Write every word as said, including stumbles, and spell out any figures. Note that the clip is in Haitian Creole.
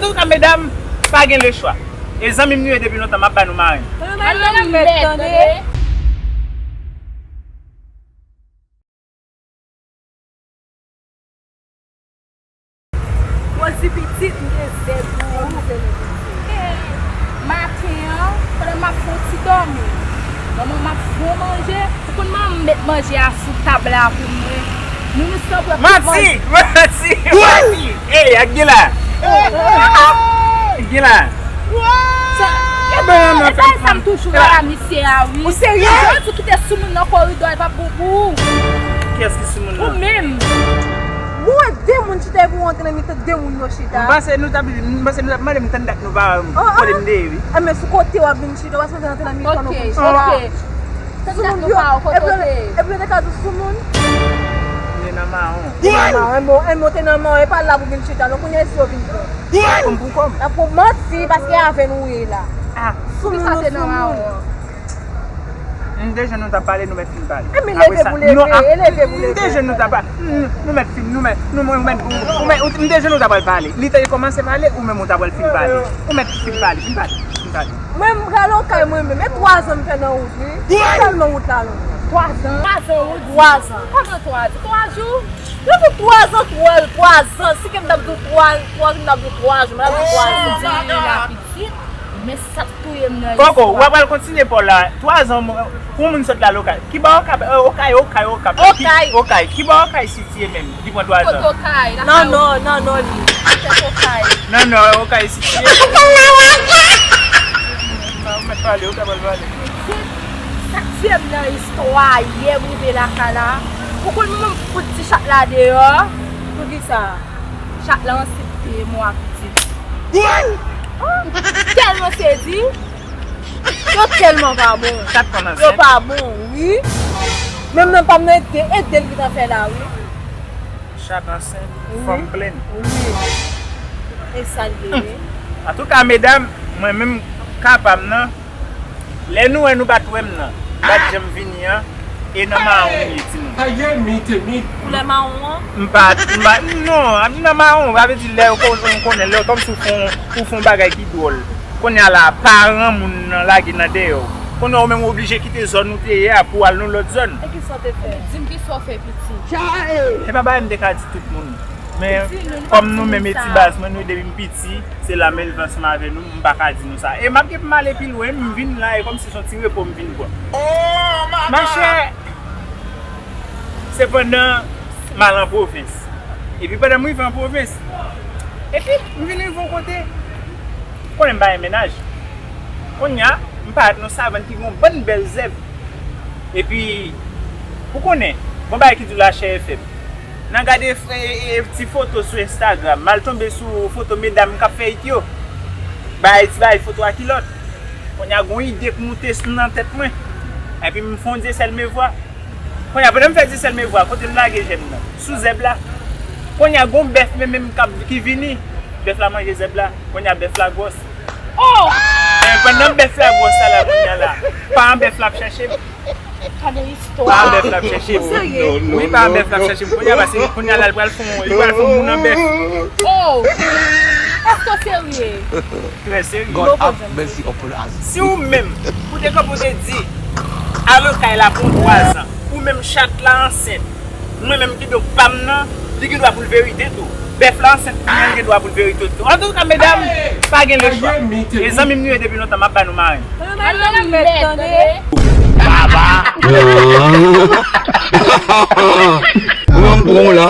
Antouka, medam, pa gen lechwa. E zanmi m nou ye depi lontan, m ap ba nou marenn. Al nan mèt, tande. Rosie pitit, m gen zèb pou ou. Maten an, pandan m ap fè yon ti dòmi, manman m ap fè yon manje. Ou konn manman m met manje a sou tab la pou mwen. Nou, nou sanble tout manje. Manti! Manti! Manti! Ey, ak gen la! Ak gen la! Sa, e ben, e sa, sa m toujou wè la, misye a, wi. Ou serye? Jan w di w kite soumoun nan koridò, e pa bon pou ou. Kiyès ki soumoun nan? Ou menm. Ou wè de moun chita epi w antre nan mitan de moun yo chita. M panse nou t ap, m panse nou t ap mande m tann dat nou pa kote m te ye, wi. Enben, sou kote w ap vin chita, w ap santi antre nan mitan nou pou chita. Ok, ok. Tann dat nou pa kote w te ye. Epi yo te ka di w soumoun. Li nan mawon. Li nan mawon, enben, enben, w te nan mawon, e pa la pou vin chita, non, kounye a isi yo vin pran. Ou pran pou kòm? N ap pran manti, paske avè nou ye la. Ah. Soumoun, nou soumoun. M te jwenn nou t ap pale, nou mèt fin pale. Enben, leve pou leve, e leve pou leve. M te jwenn nou t ap pale. Nou mèt fin, nou mèt, nou mèt, ou mèt, ou mèt, m te jwenn nou t ap pale. Li te kòmanse pale, ou menm ou t ap fin pale. Ou mèt fin pale, fin pale, fin pale. Mwen, m prale okay mwen menm. E twa zan m fè nan wout, wi. Tèlman wout la long. Twa zan? Twa zan wout? Twa zan. Kòman twa zan? Twa jou? Yo di twa zan, twa, twa zan. Si ke m t ap di w twa, twa jou, m t ap di w twa jou, m t ap di w twa zan. Di la pitit, men sa k touye m nan istwa. Koko, w ap al kontinye pa w la. Twa zan, m, pou moun sot la lokal. Ki bò Okay, eh, Okay, Okay, Okay. Okay. Okay. Ki bò Okay sitiye menm? Ki pran twa zan? Kote Okay? Non, non, non, non, li. Nan tèt Okay. Non, non, Okay sitiye. Ou mèt pale, ou kapab pale. Sa k tiye m nan istwa yè m rive lakay la. Ou konn mwen m fout ti chat la deyò. Poukisa? Chat la ansent de mwa pitit. Oh, tèlman sezi. Yo tèlman pa bon. Chat konn ansent. Yo pa bon, wi. Menm nan pa m nan e de, e de l ki t ap fè la, wi. Chat ansent, fanm plenn. Wi. E sa l ye, wi. Antouka, medam, mwen menm ka pa m nan, lè nou wè nou pa t wè m nan, m pa t janm vini an, e nan mawon m ye, timoun. Aye, mi te mi. Koulè mawon an? M pa, m pa, non, nan mawon, sa vle di lè ou kon-, ou konnen, lè kòmsi ou fè yon, ou fè yon bagay ki dwòl. Kounye a la, paran moun nan lage nan dèyè w. Kounye a ou menm ou oblije kite zòn ou te ye a pou w al nan lòt zòn. E kisa w te fè? Di m kisa w fè, pitit. E pa bagay m te ka di tout moun. Men, kòm nou menm e ti baz mwen, nou depi m piti, se la m elve ansanm avè nou, m pa ka di nou sa. E m ap gen pou m ale pi lwen, m vin la, e kòmsi se yon ti repo m vin pran. Machè, se pandan m al an pwovens. Epi pandan m rive an pwovens, epi m vin rive yon kote, konnen m pa gen mennaj. Kounye a, m parèt nan savann ki gen yon bann bèl zèb. Epi, ou konnen, gon bagay ki di w la chè F M. Nan gade, e, e, ti foto sou Instagram, m al tonbe sou foto medam k ap fè it yo. Bay ti bay foto a kilòt. Kounye a gon ide k moute s-, nan tèt mwen. Epi m fè yon Dieu seul me voit. Kounye a pandan m fè Dieu seul me voit, kote m lage je m nan? Sou zèb la. Kounye a gon bèf menm menm k ap, ki vini. Bèf la manje zèb la. Kounye a bèf la gwòs. Oh! E pandan bèf la gwòs sa la kounye a la, paran bèf la ap chèche m. Gade istwa. Paran bèf la ap chèche m. Ou serye? Wi, paran bèf la ap chèche m. Kounye a, pase kounye a la, li pral fè yon, li pral fè yon moun an bèf. Oh! Èske w serye? Trè serye. God have mercy upon us. Si ou menm, ou te kanpe ou te di, al Okay la pou yon twa zan, ou menm chat la ansent, mwen menm kidonk pa m nan, li gen dwa pou l verite tou. Bèf la ansent pou mwen, li gen dwa pou l verite tou. Antouka, medam, pa gen lechwa. E zanmi m nou ye depi lontan, m ap ba nou marenn. Al nan mèt, tande. Baba. Ou menm pran w la.